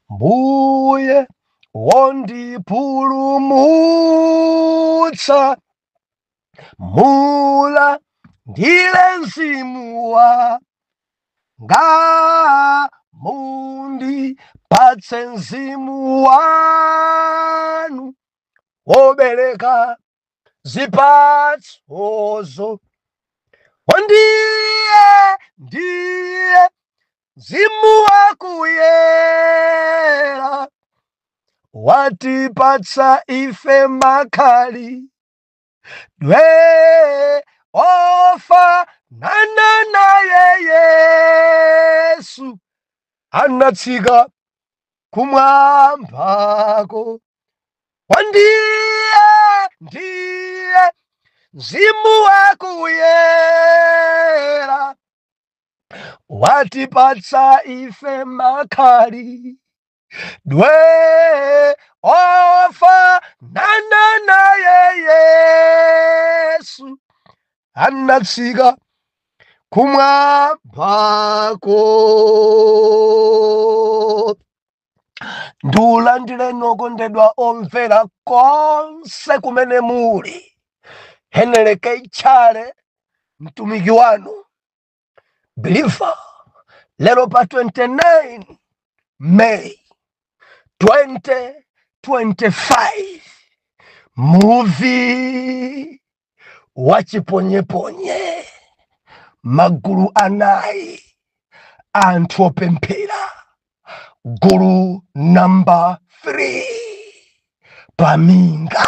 Mbuye wondipulumutsa, mulandire mzimu wanga, mundipatse mzimu wanu wobereka zipatsozo. Ndiye, ndiye mzimu wakuyera, watipatsa ife makhalidwe ofanana naye Yesu anatsika kumwambako. Ndiye, ndiye mzimu wakuyera, watipatsa ife makhalidwe ofanana naye Yesu anatsika kumwambako. Ndiulandire nokondedwa omvera konse kumene muli. Heneleke Tchale, mtumiki wanu believer, lero pa 29 May 2025, muvi wachiponyeponye, magulu anayi anthu opemphera, gulu namba 3 paminga.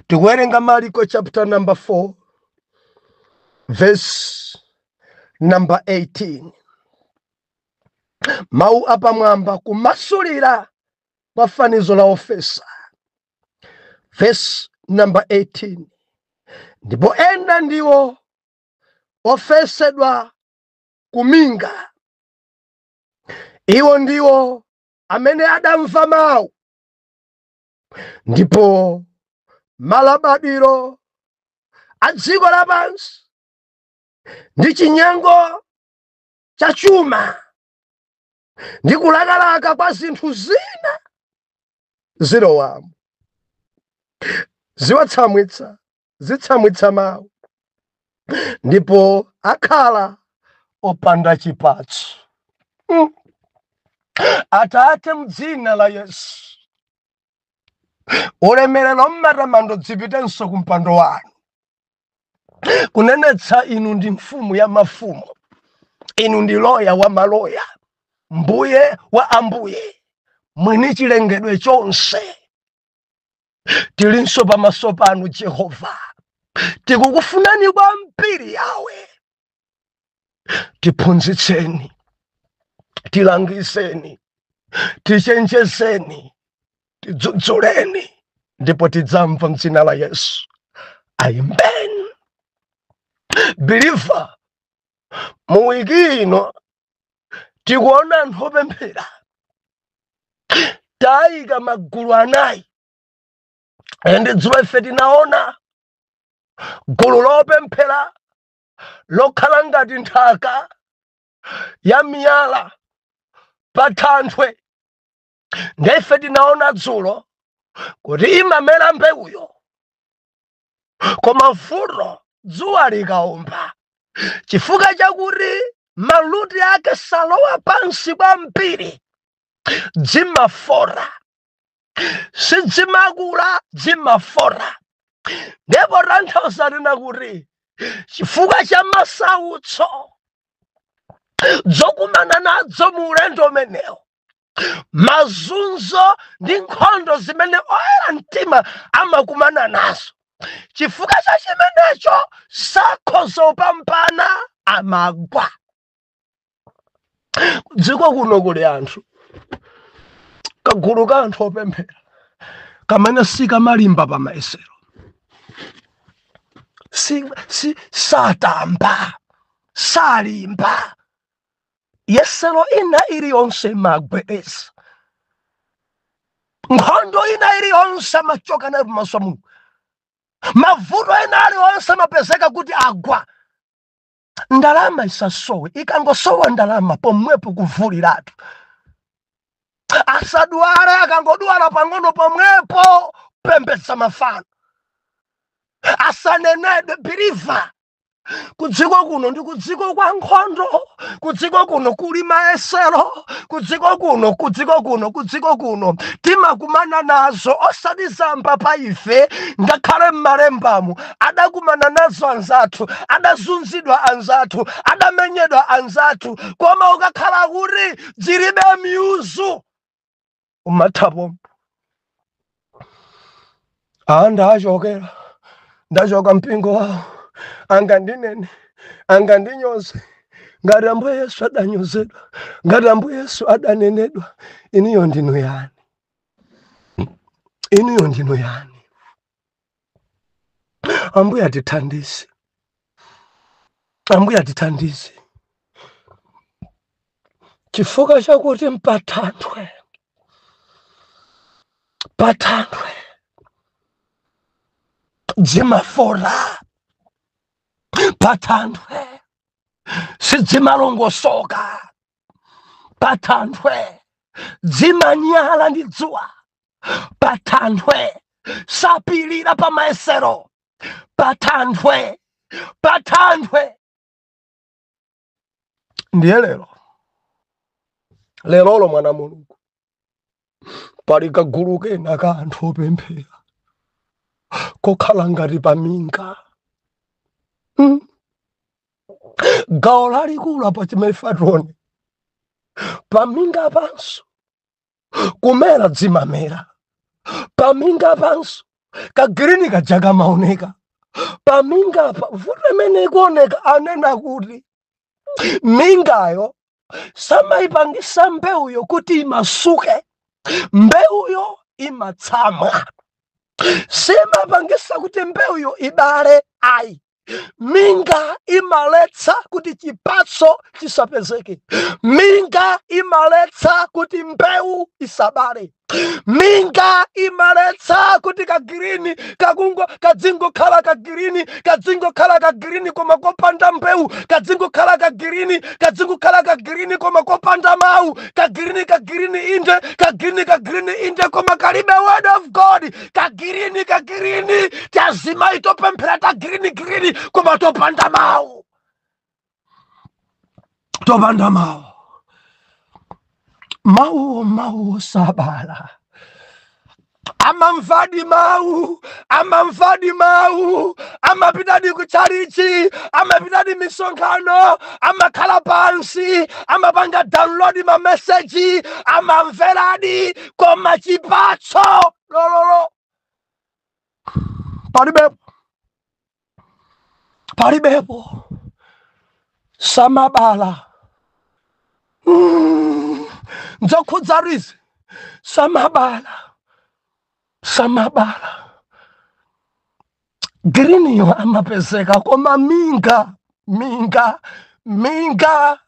Tikuwerenga Mariko chapter number 4 verse number 18, mawu apamwamba kumasulira kwa fanizo la ofesa. Verse number 18: ndipo ena ndiwo ofesedwa kuminga, iwo ndiwo amene adamva mawu, ndipo malabadiro a dziko lapansi ndi chinyengo cha chuma ndi kulakalaka kwa zinthu zina zilowamo, ziwatsamwitsa, zitsamwitsa mawu, ndipo akhala opanda chipatso. Atate, mdzina la Yesu, ulemerero mmatamando dzipitenso ku mpando wanu, kunenetsa inu ndi mfumu ya mafumu, inu ndi loya wa maloya, mbuye wa ambuye, mwini chilengedwe chonse. Tilinso pamaso panu Jehova, tikukufunani kwambiri Yawe. Tiphunzitseni, tilangizeni, tichenjezeni, tidzudzuleni, ndipo tidzamva mdzina la Yesu, amen. Believer, mu wiki ino tikuona anthu opemphera tayika magulu anayi. Ende dzulo ife tinaona gulu lopemphera lokhala ngati nthaka ya miyala pa thanthwe. Ndife tinaona dzulo kuti imamera mbewuyo, koma vuto dzuwa likaomba, chifukwa chakuti ma roots ake salowa pansi kwambiri, dzimafora, sidzimakula, dzimafora. Ndipo tanthauza lina kuti chifukwa cha masautso dzokumana nadzo mu ulendo umenewo, mazunzo ndi nkhondo zimene oyera mtima amakumana nazo, chifukwa cha chimenecho sakhoza kupambana, amagwa. Dziko kuno kuli anthu, kagulu ka anthu opemphera kamene sikamalimba pa mayesero, si satamba, salimba. Yesero ina iliyonse imagwedeza, nkhondo ina iliyonse amachoka nayo pamaso a Mulungu, mavuto ena aliwonse amapezeka kuti agwa. Ndalama isasowe, ikangosowa ndalama pomwepo kuvuliratu. Asadwale, akangodwala pang'ono pomwepo pembedza mafano. Asanenedwe believer. Kudziko kuno ndi kudziko kwa nkhondo, kudziko kuno kuli mayesero, kudziko kuno, kudziko kuno, kudziko kuno timakumana nazo osati zamba pa ife. Ngakhale m'malembamo adakumana nazo anzathu, adazunzidwa anzathu, adamenyedwa anzathu, koma ukakhala kuti dzilibe myuzu umathapompo. Ndachokera, ndachoka mpingo wawo, angandinene, angandinyoze. Ngati Ambuye Yesu adanyozedwa, ngati Ambuye Yesu adanenedwa, iniyo ndinu yani? Iniyo ndinu yani? Ambuye atithandize, Ambuye atithandize, chifukwa chakuti mpathanthwe, pathanthwe dzimafora, pathanthwe sidzimalongosoka, pathanthwe dzimanyala ndi dzuwa, pathanthwe sapilira pamayesero, pathanthwe, pathanthwe. Ndiye lero, lerolo mwana Mulungu, pali kagulu kena ka anthu opemphera kokhala ngati paminga. Gawo lalikulu apa chimene tione paminga panso kumera dzimamera, paminga panso ka green kaja kamaoneka paminga pa. Vuto imene ikuoneka, anena kuti mingayo samayipangisa mbewuyo kuti imasuke, mbewuyo imatsamwa, simapangisa kuti mbewuyo ibale ayi. Minga imaletsa kuti chipatso chisapezeke, minga imaletsa kuti mbewu isabale, minga imaletsa kuti ka green kakungo kadzingokhala ka green, kadzingokhala ka green koma kopanda mbewu, kadzingokhala ka green, kadzingokhala ka green koma kopanda mawu, ka green, ka green inde, ka green, ka green inde, koma kalibe word of God. Ka green, ka green, tazimayi topemphera ta green green koma topanda mawu, topanda mawu, mawu, mawu sabala. Amamvadi mawu, amamvadi mawu, amapitadi kuchalichi, amapitadi misonkhano, amakhala pansi, amapanga download ma message, amamveradi, koma chipatso lololo palibepo, palibepo, samabala. Nzokhudza rizi, samabala, samabala. Green yo amapezeka, koma minga, minga, minga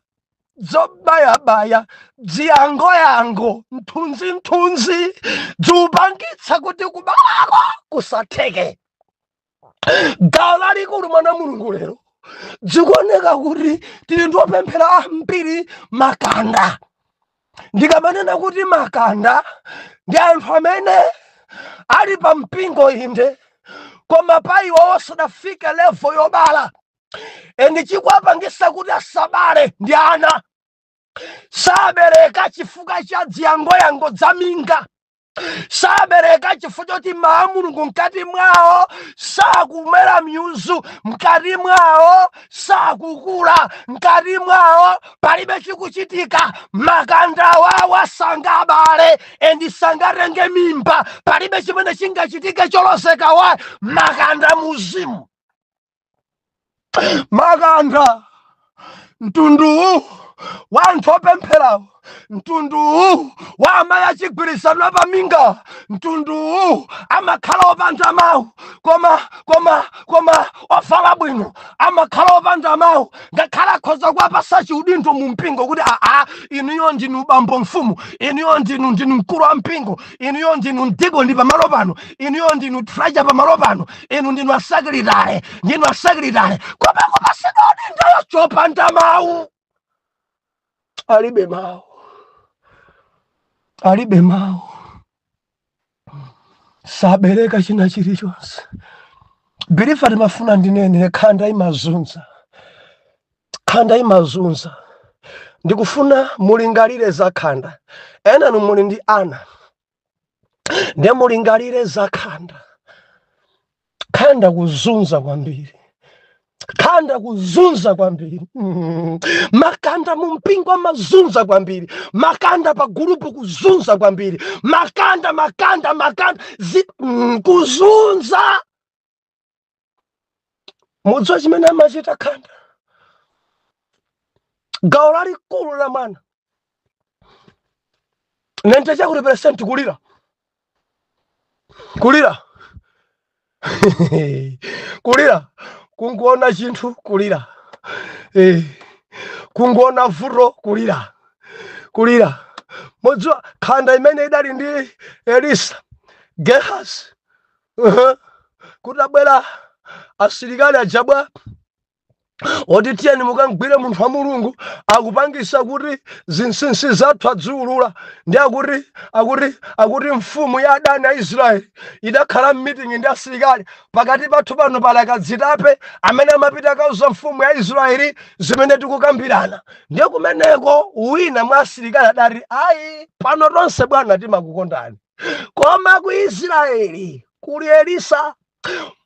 dzobayabaya, dziyangoyango, nthunzi nthunzi dziupangitsa kuti kubalako kusatheke. Gawo lalikulu, mwana Mulungu, lero dzikuoneka kuti tili ndi opemphera ambiri makanda. Ndikamanena kuti makanda, ndi anthu amene ali pa mpingo inde, koma pa iwo osadafike level yobala, and chikuwapangisa kuti asabale ndi ana sabereka chifukwa cha dziyangoyango za minga, sabereka chifukwa choti mawu a Mulungu mkati mwawo sakumera myuzu, mkati mwawo sakukula, mkati mwawo palibe chikuchitika. Makanda wawo sangabale and sangatenge mimba, palibe chimene chingachitike choloseka wa makanda muzimu. Makanda, mtunduwu wa anthu opempherawo, mtunduwu wa amayi achigwirizano paminga, mtunduwu amakhala opanda mawu, koma ovala bwino, amakhala opanda mawu. Ngakhale akhoza kuwapasa chiudindo mu mpingo kuti aa, inuyo ndinu bambo mfumu, inuyo ndinu mkulu wa mpingo, inuyo ndinu mdikoni pamalo pano, inuyo ndinu treasurer pamalo pano, inu ndinu a secretary, ndinu a secretary, koma kupasidwa udindoyo chopanda mawu, alibe mawu. Alibe mawu, sabereka china chilichonse. Believer, timafuna ndinene, khanda imazunza, khanda imazunza. Ndikufuna mulingalire za khanda. Enanu muli ndi ana, ndiye mulingalire za khanda. Khanda kuzunza kwambiri, khanda kuzunza kwambiri. Makanda mumpingo amazunza kwambiri, makanda pa gulupu kuzunza kwambiri, makanda, makanda, makanda kuzunza. Mudziwa chimene amachita khanda? Gawo lalikulu la mwana, 90 chakuti percent, kulira, kulira, kulira, kungoona chinthu kulira, kungoona vuto kulira, kulira. Mudziwa khanda imene idali ndi Elisa, Gehazi, kuti abwera asilikali ajabwa oti tiyeni mukangwire munthu wa Mulungu, akupangisa kuti zinsinsi zathu adziulula. Ndi akuti mfumu ya adani a Israeli idakhala mmeeting ndi asilikali, pakati pathu pano pali akadzitape amene amapita kauza mfumu ya Israeli zimene tikukambirana. Ndiye kumeneko wina mwa asilikali adati, "Ayi, pano tonse bwana timakukondani, koma ku Israeli kuli Elisa.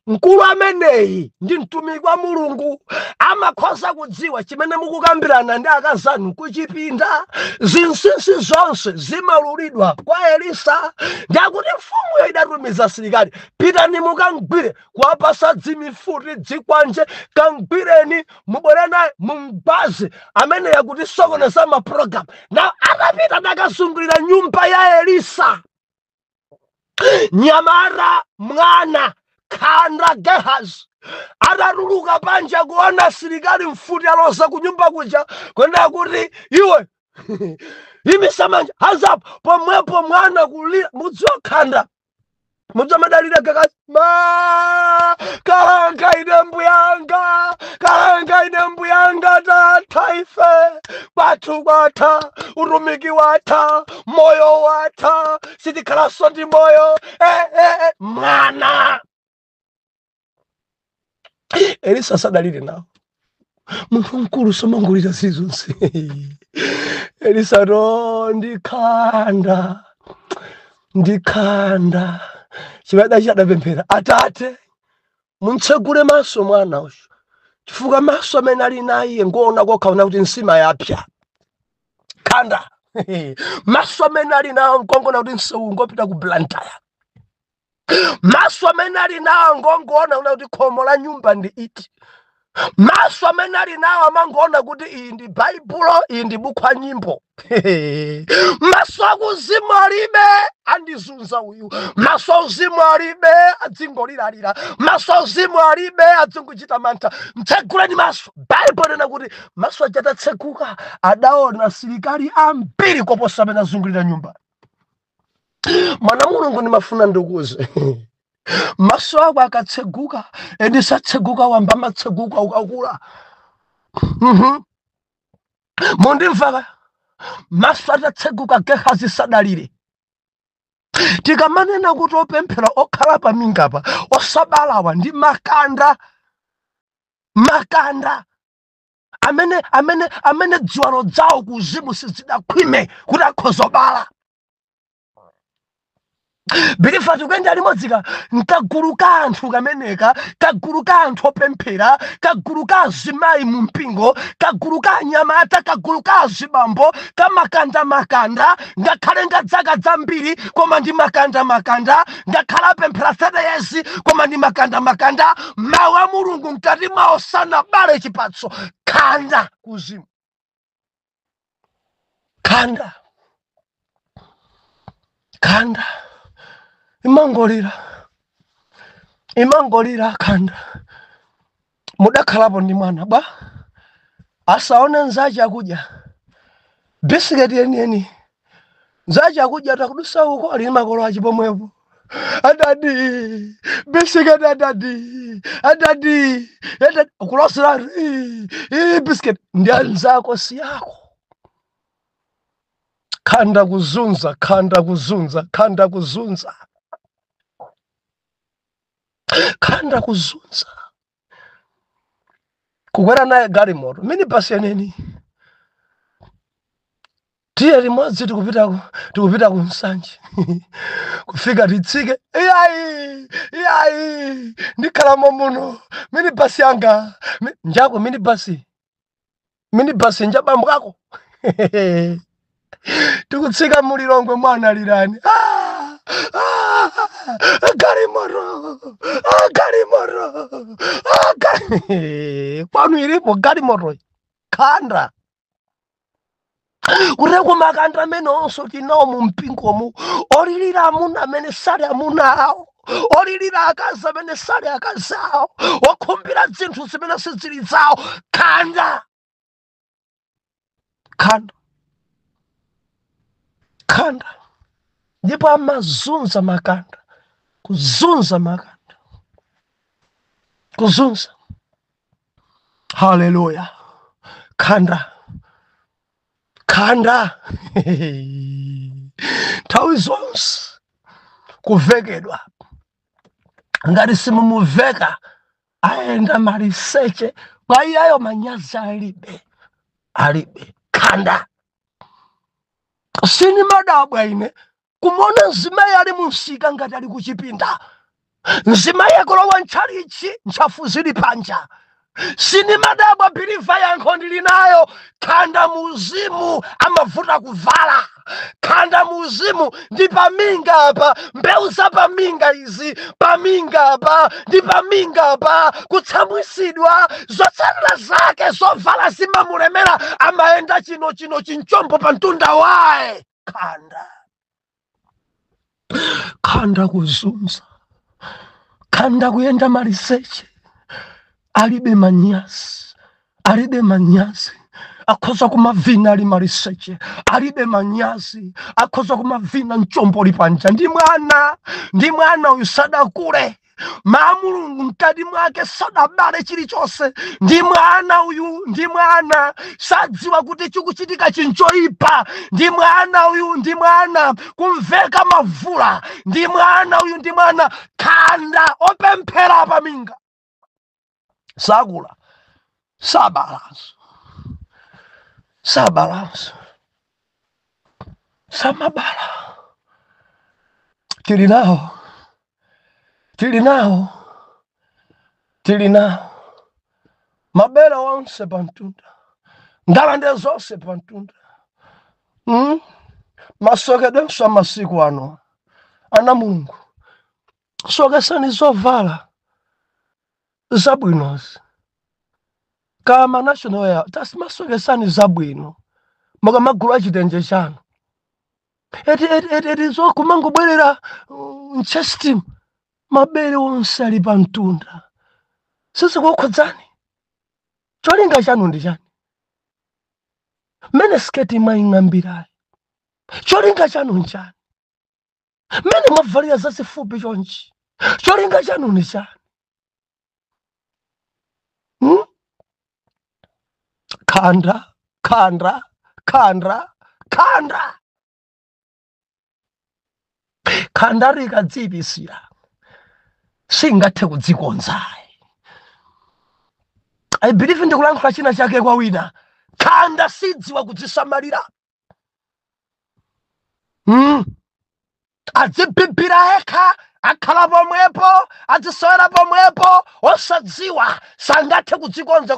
Mkulu ameneyi ndi mtumiki wa Mulungu, amakhoza kudziwa chimene mukukambirana ndi akazanu kuchipinda. Zinsinsi zonse zimalulidwa kwa Elisa." Ndiakuti mfumuyo idatumiza asilikali, "Pitani mukangwire," kuwapasa dzimifuti, dzikwanje, "Kangwireni, mubwere naye, mumbaze amene yakuti sokoneza mapulogalamu." Na atapita adakazungulira nyumba ya Elisa, nyamara mwana khanda Gehazi atatuluka panja kuona asilikali mfuti aloza kunyumba kuja, kwenda kuti, "Iwe, imisa manja, hands up." Pomwepo mwana kulira. Mudziwa khanda, mudziwa madalira kakazi ma, "Kalanga ine mbuyanga, kalanga ine mbuyanga, tatha ife, kwathu kwatha, utumiki watha, moyo watha, sitikhalanso ndi moyo." Eh, eh, eh. Mwana Elisa sadalire nawo. Munthu mkulu somangulira zizonse. Elisa to ndikhanda, ndikhanda. Chimene chadapemphera, "Atate, muntsegule maso mwana uyu, chifukwa maso amene ali naye ngoona kokhaona kuti nsima yapya." Khanda maso amene ali nawo nkongona kuti msewu ngopita ku Blantyre. Maso amene ali nawo ngongoona kuna kuti khomo la nyumba ndi iti. Maso amene ali nawo amangoona kuti iyi ndi Baibulo, iyi ndi buku la nyimbo. Maso akuzimu alibe, andizunza uyu. Maso auzimu alibe, adzingoliralira. Maso auzimu alibe, adzingochita mantha. Mtseguleni maso. Baibulo lina kuti maso aja atatseguka adaona asilikali ambiri koposa amene azungulira nyumba. Mwana Mulungu, ndimafuna ndikuze, maso ako akatseguka, endisatseguka wamba, amatseguka ukakula. Mundimva? Maso atatseguka Gehazi sadalire. Tikamanena kuti opemphera okhala pamingapa osabalawa ndi makanda, makanda amene dziwalo dzawo kuzimu sizidakhwime kuti akhoza obala. Believer, tikuyenda limodzika nkagulu ka anthu kameneka, kagulu ka anthu opemphera, kagulu ka azimayi mu mpingo, kagulu ka anyamata, kagulu ka azibambo, kamakanda makanda, ngakhale ngadzaka dzambiri koma ndi makanda makanda, ngakhale apemphera 30 years koma ndi makanda makanda. Mawu a Mulungu mkati mwawo sanabale chipatso. Khanda kuzimu, khanda, khanda imangolira, imangolira khanda. Mudakhalapo ndi mwana bwa asaone nzache akudya bisiketi yeniyeni, nzache akudya, takudusa uko ali ndi makolo achi pomwepo, "Adadi, bisiketi, adadi, adadi, adadi," kulosera bisiketi ndi anzako, si yako. Khanda kuzunza, khanda kuzunza, khanda kuzunza, khanda kuzunza. Kukwera naye galimoto, minibasi yeneni, tiye limodzi, tikupita ku Nsanje. Kufika, titsike, iyayi, iyayi, ndikhalamo muno, minibasi yanga. Njako minibasi? Minibasi njabambo ako? Tikutsika mulilongwe, mwana lirani, "Ah, ah, galimoto, ah, galimoto, ah, Kwanu ilipo galimoto? Khanda kuteko makanda amene onso tinawo mu mpingomu, olilira amuna amene sali amuna awo, olilira akazi amene sali akazi awo, okhumbira zinthu zimene sizili zawo. Khanda, khanda, khanda. Ndipo amazunza makanda, kuzunza makanda, kuzunza. Haleluya! Khanda, khanda, nthawi zonse kuvekedwa. Ngati simumuveka, ayenda maliseche. Kwa iyayo manyazi alibe, alibe. Khanda. Sinimadabwa ine kumona mzimayi ali mumsika ngati ali kuchipinda, mzimayi akulowa ntchalichi, ntchafu zili panja. Sinimadabwa, believer, yankho ndili nayo. Khanda muzimu amavuta kuvala. Khanda muzimu ndi paminga apa, mbewu za paminga izi, paminga apa ndi paminga apa, kutsamwisidwa. Zotsatira zake, zovala zimamulemera, amayenda chino chino chinchombo pa mtunda waye. Khanda, khanda kuzunza, khanda kuyenda maliseche, alibe manyazi, alibe manyazi. Akhoza kumavina ali maliseche, alibe manyazi. Akhoza kumavina mchombo lipanja. Ndi mwana, ndi mwana uyu, sadakule ma Mulungu mkati mwake sadabale chilichonse. Ndi mwana uyu, ndi mwana, sadziwa kuti chikuchitika chinchoipa. Ndi mwana uyu, ndi mwana. Kumveka mavula, ndi mwana uyu, ndi mwana. Khanda opemphera paminga sakula, sabalanso, sabalanso, samabala. Tili nawo, tili nawo, tili nawo. Mabere onse pamtunda, ngalande zonse pamtunda, Masokedwenso amasiku ano, ana Mulungu, sokesani zovala zabwinozi kama national ya tasimasokesani zabwino. Mukamagulu chitenje chanu, eti eti eti eti zokumangobwerera mchestim, mabere onse ali pamtunda, sizikukhudzani. Cholinga chanu ndi chani? Mmene sketi mwaying'ambirayi, cholinga chanu nchani? Mmene mwavalira zazifupi chonchi, cholinga chanu ndi chani, Khanda, khanda, khanda, khanda, khanda likadziyipisira singathe kudzikonza. I believe ndikulankhula china chake kwa wina. Khanda sidziwa kudzisamalira, Adzibhibhira yekha, akhala pomwepo, adzisewera pomwepo, osadziwa, sangathe kudzikonza.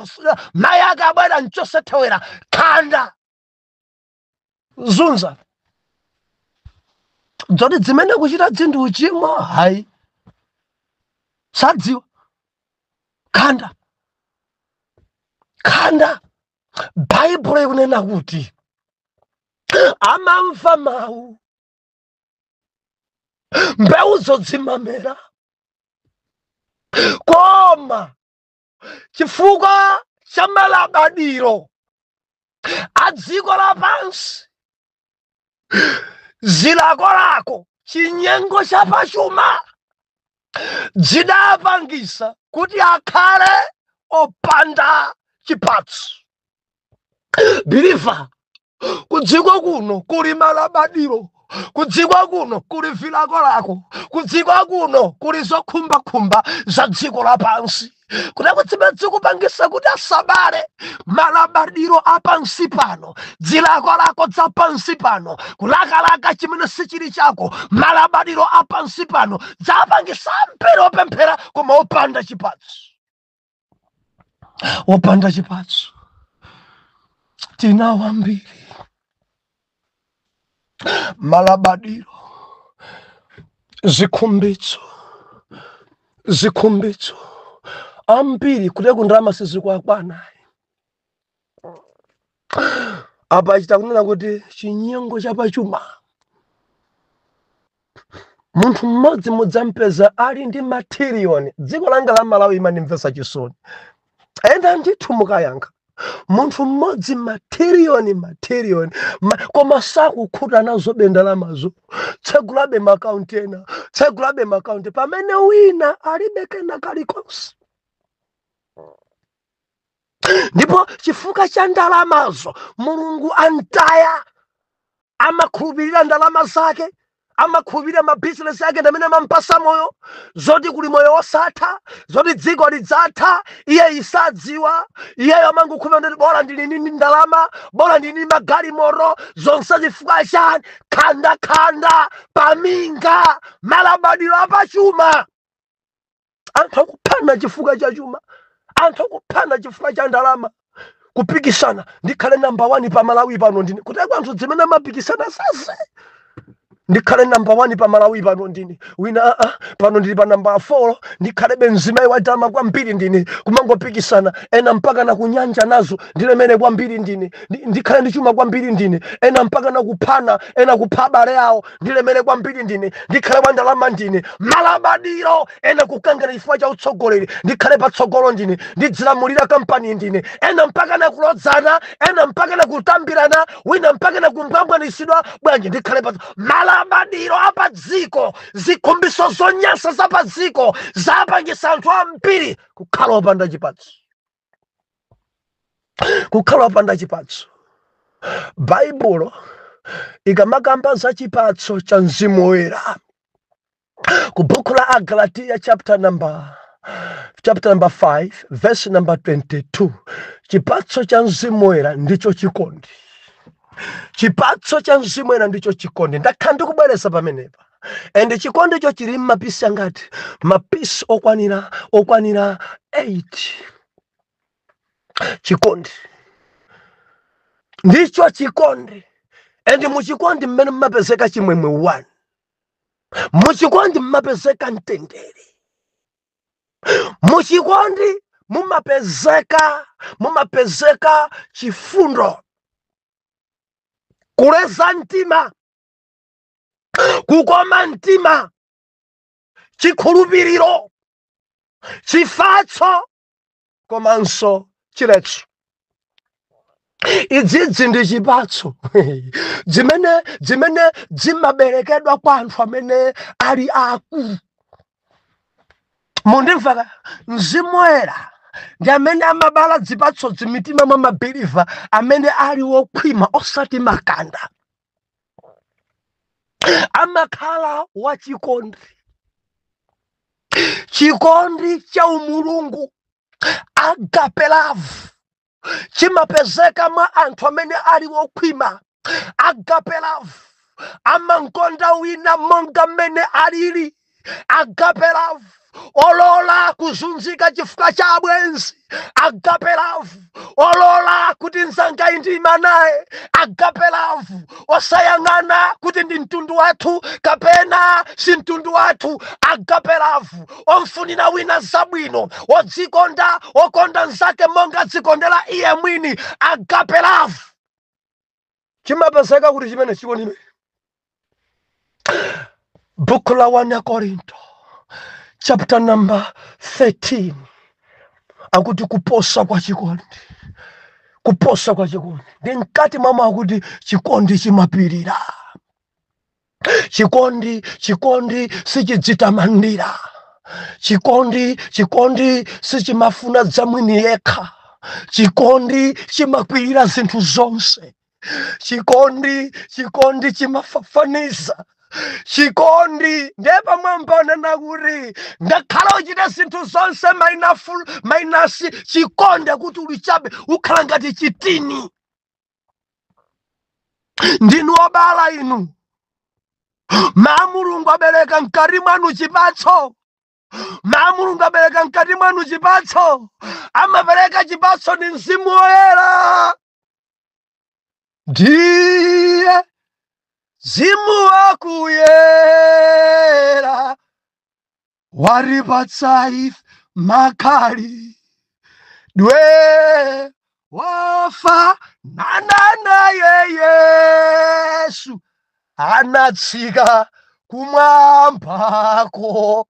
Mayi ake abwera nchosethewera. Khanda zunza zoti zimene kuchita dzinthu uchimo, hayi, sadziwa. Khanda, khanda. Baibulo ikunena kuti amamva mawu, mbewuzo zimamera, koma chifukwa cha malabadiro a dziko lapansi, zilakolako, chinyengo cha pachuma zidapangisa kuti akhale opanda chipatso. Believer, Kudziko kuno kuli malabadiro, kudziko kuno kuli vilakolako, kudziko kuno kuli zokhumbakhumba za dziko lapansi, kuti zimene zikupangisa kuti asabale. Malabadiro apansi pano, zilakolako za pansi pano, kulakalaka chimene sichili chako, malabadiro apansi pano zapangisa ambiri opemphera koma opanda chipatso, opanda chipatso. Tinawo ambiri malabadiro, zikhumbitso, zikhumbitso ambiri kuti kundalama sizikwakwana. Apa achita kunena kuti chinyengo chapachuma. Munthu mmodzi mudzampeza ali ndi matiriyoni. Dziko langa la Malawi imandimvetsa chisoni. Ena ndithu mukayankha, munthu mmodzi matiriyoni, matiriyoni koma sakukhuta nazo ndalamazo, tsegulabe maakaunti ena, tsegulabe maakaunti, pamene wina alibe kena kalikonse. Ndipo chifukwa cha ndalamazo Mulungu antaya. Amakhulupirira ndalama zake, amakhulupirira mabizinesi ake ndamene amampasa moyo. Zoti kuli moyo wosatha, zoti dziko lidzatha, iye isadziwa. Iyeyo amangokhulupirira kuti bola ndili ndi ndalama, bola ndili ndi magalimoto, zonse. Chifukwa chani? Khandakhanda paminga, malabadiro apachuma. Anthu akuphana chifukwa cha chuma, anthu akuphana chifukwa cha ndalama, kupikisana, ndikhale number 1 pa Malawi pano ndine. Kuti anthu zimene amapikisana sase, ndikhale number 1 pa Malawi pano ndine. Wina, aa, pano ndili pa namba 4, ndikhalebe mzimayi wa ndalama kwambiri ndine. Kumangopikisana, ena mpaka na kunyanja nazo, ndilemere kwambiri ndine. Ndikhale ndi chuma kwambiri ndine. Ena mpaka na kuphana, ena kupha abale awo, ndilemere kwambiri ndine, ndikhale wa ndalama ndine. Malabadiro. Ena kukangana chifukwa cha utsogoleri, ndikhale patsogolo ndine, ndidzilamulira kampani ndine. Ena mpaka na kulodzana, ena mpaka na kutambirana, wina mpaka na kumbwambwanisidwa, bwanji? Ndikhale pa. Malabadiro apadziko, zikhumbiso zonyansa zapadziko zapangisa anthu ambiri kukhala opanda chipatso, kukhala opanda chipatso. Baibulo ikamakamba za chipatso cha Mzimu Woyera ku buku la Agalatiya chapter number 5 verse number 22, chipatso cha Mzimu Woyera ndicho chikondi. Chipatso cha Mzimu Woyera ndicho chikondi. Ndakhala ndikubwereza pamenepa. And chikondicho chili mmapisi angati? Mapisi okwanira 8. Chikondi ndicho chikondi. And muchikondi mmene mmapezeka chimwemwe 1, muchikondi mmapezeka mtendere, muchikondi mumapezeka chifundo, kuleza mtima, kukoma mtima, chikhulupiriro, chifatso komanso chiletso. Idzidzi ndi chipatso zimene zimaberekedwa kwa anthu amene ali akulu. Mundimva? Mzimu Woyera ndi amene amabala zipatso zimitima mwa ma believer amene ali wokhwima, osati makanda. Amakhala wachikondi, chikondi cha umulungu, agape love, chimapezeka mwa anthu amene ali wokhwima. Agape love, amankonda wina monga mmene alili. Agape love, olola kuzunzika chifukwa cha abwenzi. Agape love, olola kuti nzanga ndima naye. Agape love, osayang'ana kuti ndi mtundu wathu kapena si mtundu wathu. Agape love, omfunira wina zabwino, odzikonda, okonda nzake monga adzikondera iye mwini. Agape love chimapezeka kuti chimene chikondi, buku la 1 Korinto chapter number 13 akuti kuposa kwa chikondi, kuposa kwa chikondi ndi mkati mwamo akuti chikondi chimapirira, chikondi sichidzitamandira, chikondi sichimafuna zamwini yekha, chikondi chimakwirira zinthu zonse. Chikondi, chikondi chimafafaniza chikondi. Ndiye pamwamba anena kuti ngakhala uchite zinthu zonse minus chikondi, kuti uli chabe, ukhala ngati chitini. Ndinu obala inu, ma Mulungu abereka mkati mwanu chipatso. Ma Mulungu abereka mkati mwanu chipatso. Amapereka chipatso ndi Mzimu Woyera. Ndiye Mzimu wakuyera waripatsa ife makhalidwe wafa nananaye. Yesu anatsika kumwambako.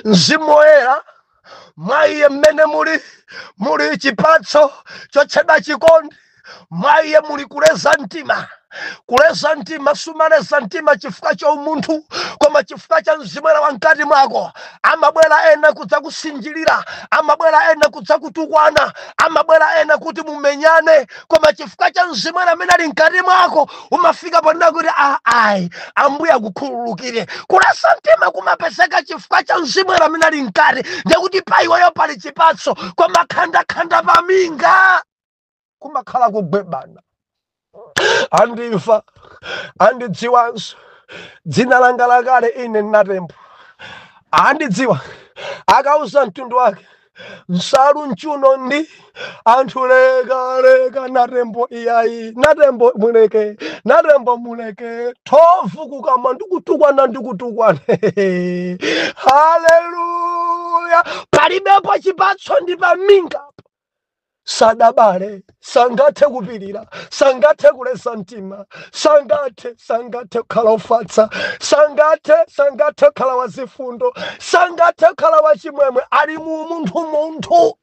Mzimu Woyera, mwa iye mmene muli chipatso chotchedwa chikondi. Mwa iye muli kuleza mtima. Kuleza mtima, sumaleza mtima chifukwa cha umunthu, koma chifukwa cha Mzimu Woyera wamkati mwako. Amabwera ena kudzakusinjirira, amabwera ena kudzakutukwana, amabwera ena kuti mumenyane, koma chifukwa cha Mzimu Woyera amene ali mkati mwako umafika ponena kuti ayi, Ambuye akukhululukire. Kuleza mtima kumapezeka chifukwa cha Mzimu Woyera amene ali mkati, ndekuti pa iweyo pali chipatso. Koma khandakhanda paminga kumakhala kugwebana. Andimva, andidziwanso dzina langa lakale, ine Natembo. Andidziwa, akauza mtundu wake, nsalu mchuno ndi anthu, leka leka Natembo, iyayi Natembo, muleke Natembo, muleke. Thovu kukamwa, ndikutukwana, ndikutukwana. Haleluya! Palibepo chipatso, ndi paminga. Sadabale, sangathe kupirira, sangathe kuleza mtima, sangathe kukhala ofatsa, sangathe kukhala wazifundo, sangathe kukhala wachimwemwe. Ali mu munthu munthu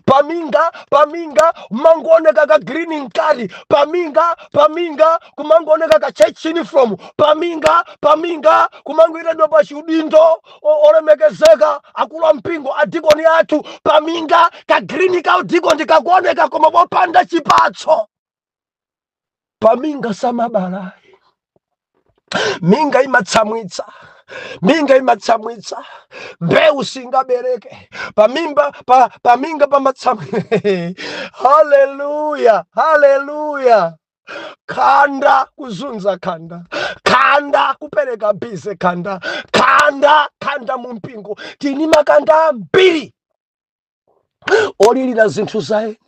paminga. Paminga kumangooneka ka green mkati, paminga, paminga kumangooneka ka church uniform, paminga, paminga kumangoitedwa pa chiudindo, olemekezeka akulu ampingo, adikoni athu. Paminga ka green ka udikoni kakuoneka, koma popanda chipatso. Paminga samabala. Minga imatsamwitsa, minga imatsamwitsa, mbewu singabereke pamimba paminga pamatsamwi. Haleluya, haleluya! Khanda kuzunza khanda, khanda kupereka bize, khanda, khanda, khanda mu mpingo. Tini makanda ambiri olilira zinthu zaye.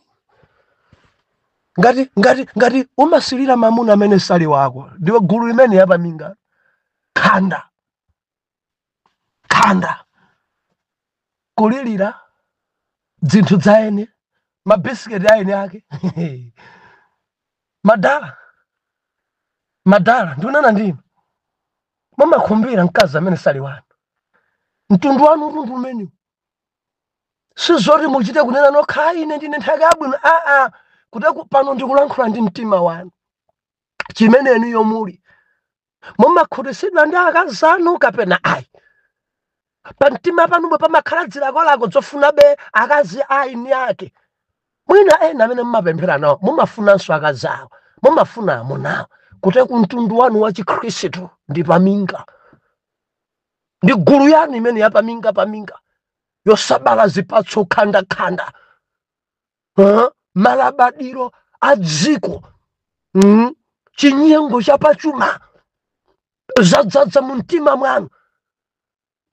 Ngati umasilira mamuna amene sali wako, ndiwe gulu limene yapaminga. Khanda, khanda kulilira zinthu zaene, mabisiketi aene ake. Madala, madala, ndikunena ndinu, mumakhumbira mkazi amene sali wanu. Mtundu wanu, utundu umenewu, sizoti muchite kunena nokha, "Ine ndine nthaka yabwino." Aa, kuti pano ndikulankhula ndi mtima wanu chimene inuyo muli. Mumakhutisidwa ndi akazi anu kapena ayi? Pamtima panupo pamakhala zilakolako zofunabe akazi aini ake? Mwina ena amene mumapemphera nawo mumafunanso akazi awo, mumafuna amunawo. Kuti kumtundu wanu wa Chikhristu ndi paminga, ndi gulu yanu imene yapaminga, paminga yosabala zipatso, khandakhanda. Huh? Malabadiro a dziko, Chinyengo chapachuma zadzadza mu mtima mwanu.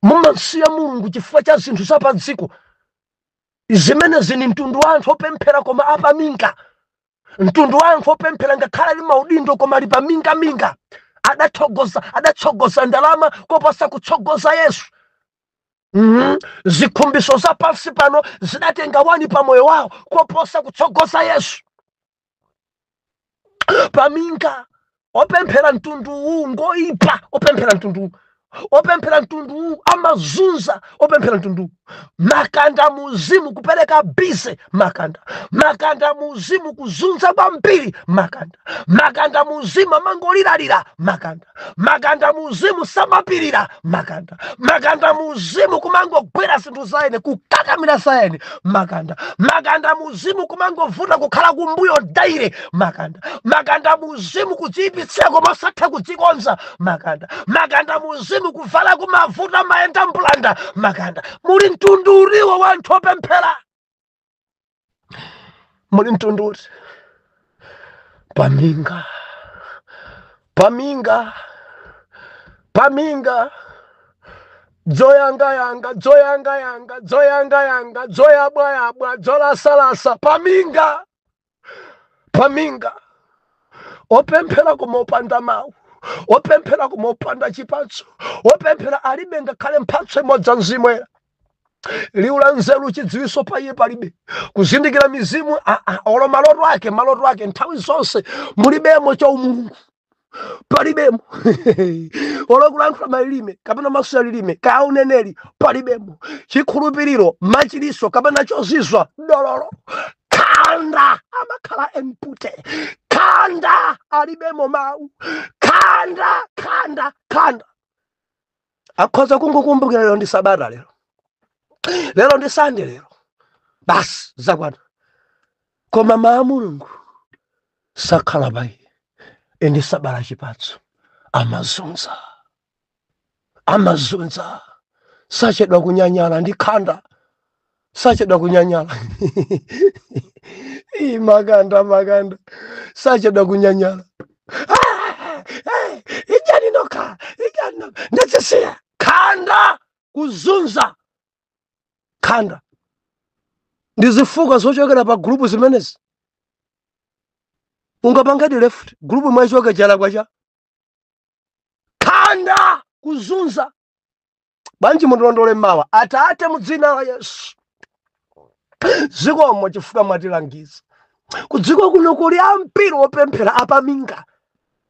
Mumasiya Mulungu chifukwa cha zinthu za pa dziko. Zimene zini mtundu wa anthu opemphera koma apaminga, mtundu wa anthu opemphera ngakhale ali maudindo koma ali pamingaminga. Adathogoza, adatsogoza ndalama koposa kutsogoza Yesu. Zikhumbiso za pansi pano zidatenga wani pa moyo wawo koposa kutsogoza Yesu. Paminga opemphera mtundu uwu ngoipa, opemphera mtundu uwu. Opemphera mtundu amazunza. Opemphera mtundu makanda muzimu kupereka bize makanda, makanda muzimu kuzunza kwambiri makanda, makanda muzimu amangoliralira makanda, makanda muzimu samapirira makanda, makanda muzimu kumangogwera zinthu zaene, kukakamira zaene makanda, makanda muzimu kumangovuta kukhala kumbuyo daire makanda, makanda muzimu kudziyipitsira koma osatha kudzikonza makanda, makanda muzimu kuvala kumavuta mayenda mpulanda makanda. Muli mtundu uriwo wa anthu opemphera, muli mtundu uti? Paminga, paminga, paminga, dzoyangayanga, dzoyangayanga, dzoyangayanga, dzoyabwayabwa, dzolasalasa, paminga, paminga. Opemphera koma opanda mawu, opemphera koma opanda chipatso, opemphera alibe ngakhale mphatso imodzi mzimu era. Liwu la nzeru, chidziwiso pa iye palibe, kuzindikira mizimu olo maloto ake, maloto ake nthawi zonse mulibemo cha umulungu, palibemo olo kulankhula malilime kapena maso ya lilime kaya uneneri, palibemo chikhulupiriro, machiliso kapena chozizwa, dololo. Khanda amakhala empute, khanda alibemo mawu, khanda, khanda, khanda. Akhoza kungokumbukira lero ndi sabata, lero, lero ndi sande, lero basi zakwana, koma mawu a Mulungu sakhala pa iye, ende sabala chipatso. Amazunza, amazunza, sachedwa kunyanyala, ndi khanda, sachedwa kunyanyala. Ii, makanda, makanda, sachedwa kunyanyala. Ah, ijani nokha, ijani nokha, ndachisiya. Khanda kuzunza, khanda ndi zifukwa zochokera pa group zimenezi. Ungapangadi left group mwachoka chala kwacha. Khanda kuzunza. Bwanji mundilondole mawa. Atate, mu dzina la Yesu, zikomo chifukwa mwatilangiza. Kudziko kuno kuli ambiri opemphera apaminga,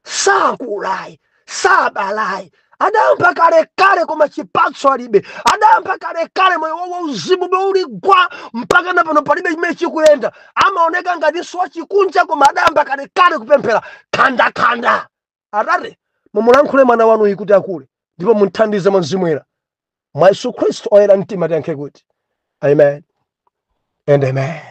sakulayi, sabalayi, adayamba kalekale koma chipatso alibe. Adayamba kalekale, moyo wawo uzimu umene uli gwa mpaka na pano palibe chimene chikuyenda. Amaoneka ngatinso wachikunja koma adayamba kalekale kupemphera. Khanda, khanda. Atate, mumulankhule mwana wanuyi kuti akule, ndipo munthandize mwa Mzimu Woyera. Mwa Yesu Khristu oyera mtima tiyankhe kuti amen and amen.